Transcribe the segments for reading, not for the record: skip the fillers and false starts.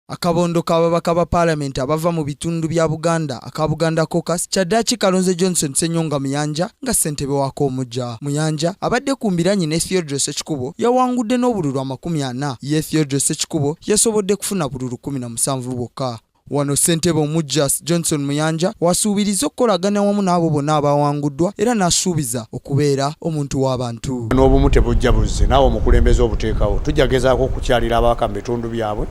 Akabondo k'ababaka ba Paalamenti abava mu bitundu bya Buganda aka Buganda Caucus kyaddaaki kalonze Johnson Ssenyonga Muyanja nga ssentebe waako omuggya. Muyanja abadde ku mbiranye ne Theodore Ssekikubo yawangudde n'obululu 40. Ye Theodore Ssekikubo yasobodde kufuna bululu 17 bwokka. Wano ssentebe omuggya Johnson Muyanja w'asuubiriza okukolagana wamu n'abo bonna abawanguddwa era n'asuubiza okubeera omuntu w'abantu. N'obumu tebujja buzze, naawe omukulembeze obuteekawo. Tujja gezaako okukyalira ababaka mu bitundu byabwe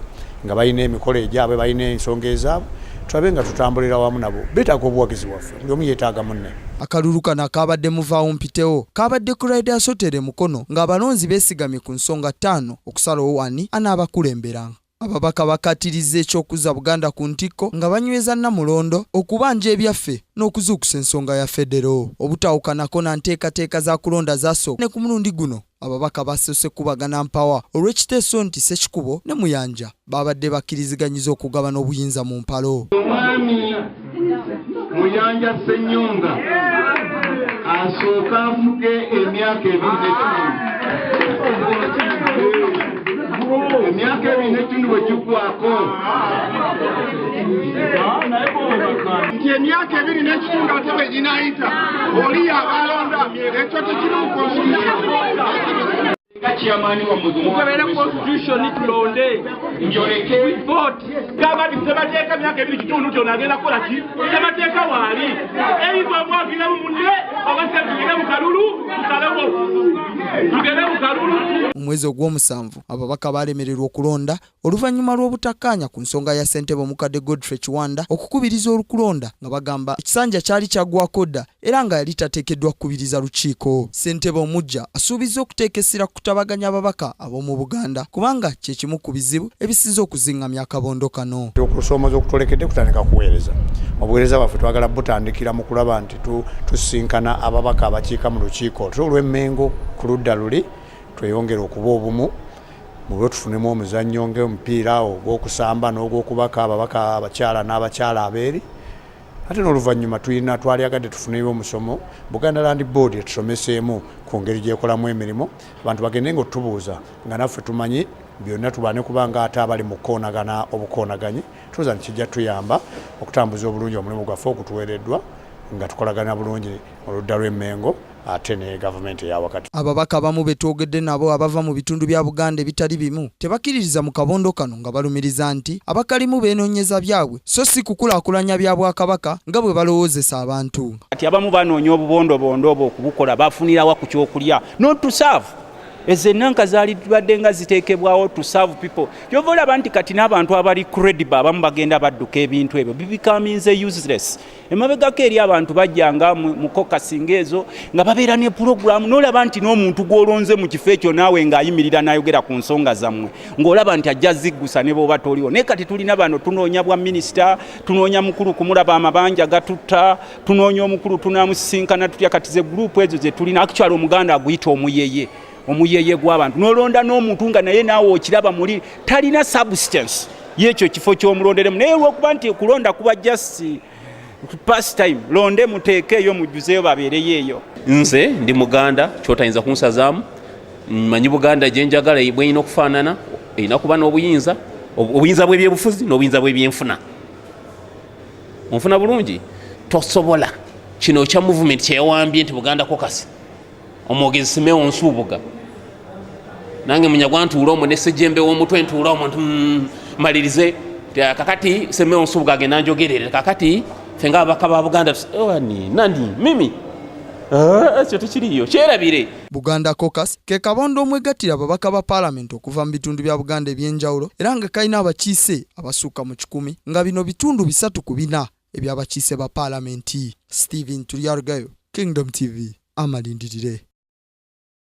nga balina emikolo egyabwe, balina ensonga ezaabwe, tulabe nga tutambulira wamu nabo. Beetaaga obuwagizi bwaffe, buli omu yeetaaga munne. Akalulu kano akaabadde muvaawo mpitewo kaabadde ku Riders Hotel e Mukono ng'abalonzi beesigamye ku nsonga ttaano okusalawo ani anaabakulembera. Ababaka bakkaatirizza eky'okuzza Buganda ku ntikko nga banyweza Nnamulondo, okubanja ebyaffe n'okuzuukusa ensonga ya Federo. Obutawukanako na nteekateeka za kulonda zasooka ne ku mulundi guno ababaka basoose kukubagana mpawa olw'ekiteeso nti Ssekikubo ne Muyanja baabadde bakkiriziganyiza okugabana obuyinza mu mpalo. Omwami Muyanja Ssenyonga asooka afuge emyaka 2 n'ekitundu. Emyaka 2 n'ekitundu bwe giggwako, nti emyaka 2 n'ekitundu ate bwe ginaayita, oli yaba alonda. Ekyo tekiri mu constitution. Nga chairman wammwe, mukebere constitution, tulonde. Njoleke. Vote. Gamba nti semateeka myaka 2 kitundu kyona agenda kukola ki? Semateeka waali either omwagiramu munne oba se tugende mu kalulu, tusalewo, tugende mu kalulu. Mu mwezi ogw'omusanvu ababaka baalemererwa okulonda oluvannyuma lw'obutakkaanya ku nsonga ya ssentebe omukadde Godfrey Kiwanda okukubiriza olukulonda, nga bagamba ekisanja kyali kyaggwako dda era nga yali tateekeddwa kukubiriza lukiiko. Ssentebe omuggya asuubizza okuteeka essira ku kutabaganya ababaka ab'omu Buganda, kubanga kye kimu ku bizibu ebisinze okuziŋŋamya akabondo kano. Okusoomoza okutolekedde kutandika kuweereza. Obuweereza bwaffe twagala butandikira mu kulaba nti tusisinkana ababaka abakiika mu lukiiko olw'Emmengo ku ludda luli, tweyongere okuba obumu mulwe, tufunemu omuzannyo ng'omupiira ogw'okusamba n'ogw'okubaka ababaka abakyala n'abakyala abeeri. Ate n'oluvannyuma tulina twalyagadde tufuneyo omusomo, Buganda Land Board etusomeseemu ku ngeri gyekolamu emirimu, abantu bagende nga otubuuza nga naffe tumanyi byonna, tubane kubanga ate abali mu kukoonagana obukoonaganyi. Tuuza nti kijja tuyamba okutambuza obulungi omulimu gwaffe ogutuweereddwa nga tukolagana bulungi mu ludda lw'Emmengo ate ne gavumenti eya wakati. Ababaka abamu be twogedde nabo abava mu bitundu bya Buganda ebitali bimu tebakkiririza mu kabondo kano, nga balumiriza nti abakalimu beenoonyeza byabwe so si kukulaakulanya bya bwakabaka nga bwe balowoozesa abantu. Kati abamu banoonya obubondobondo obwo okubukola bafunirawa ku kyokulya, not to serve. Ezo enanka zaali badde nga ziteekebwawo to serve people. Kyova olaba nti kati n'abantu abali credible abamu bagenda badduka, ebintu ebyo bibikaminze useless. Emabegako eri abantu bajjanga mu caucus ezo nga babeera ne puroguramu, n'olaba nti n'omuntu gw'olonze mu kifo ekyo naawe ng'ayimirira n'ayogera ku nsonga zammwe, ng'olaba nti ajja ziggusa ne bw'oba toliwo. Naye kati tulina bano, tunoonya bwa minisita, tunoonya mukulu kumulaba, amabanja gatutta, tunoonya omukulu tunamusisinkana tutya. Kati ze gurupu ezo ze tulina. Actually Omuganda aguyita omuyeye, omuyeye gw'abantu, n'olonda n'omuntu nga naye naawe okiraba muli talina substance y'ekyo kifo ky'omulonderemu, naye olwokuba nti kulonda kuba just pass time, londe muteekeeyo mujjuzeeyo babeereyo eyo. Nze ndi Muganda, kyotayinza kunsazaamu. Mmanyi Buganda gyenjagala bweyina okufaanana. Erina kuba n'obuyinza, obuyinza bw'ebyobufuzi n'obuyinza bw'ebyenfuna. Onfuna bulungi? Tosobola kino kya movement kyeyawambye nti Buganda Caucus, omwogezi Simeo Nsubuga, nange Munyagwa ntuula omwo ne Sejembe w'omutwe ntuula omwo nti malirize. Kakati Simeo Nsubuga agenda njogerere. Kakati ffe nga ababaka ba Buganda, oh, ni nani mimi? Ah, ekyo tekiriyo, kyerabire. Buganda Caucus ke kabondo omwegattira ababaka ba paalamenti okuva mu bitundu bya Buganda eby'enjawulo, era nga kalina abakiise abasukka mu 100, nga bino bitundu bisatu ku bina eby'abakiise ba paalamenti. Stephen Tulyarugayo, Kingdom TV, amalindirire.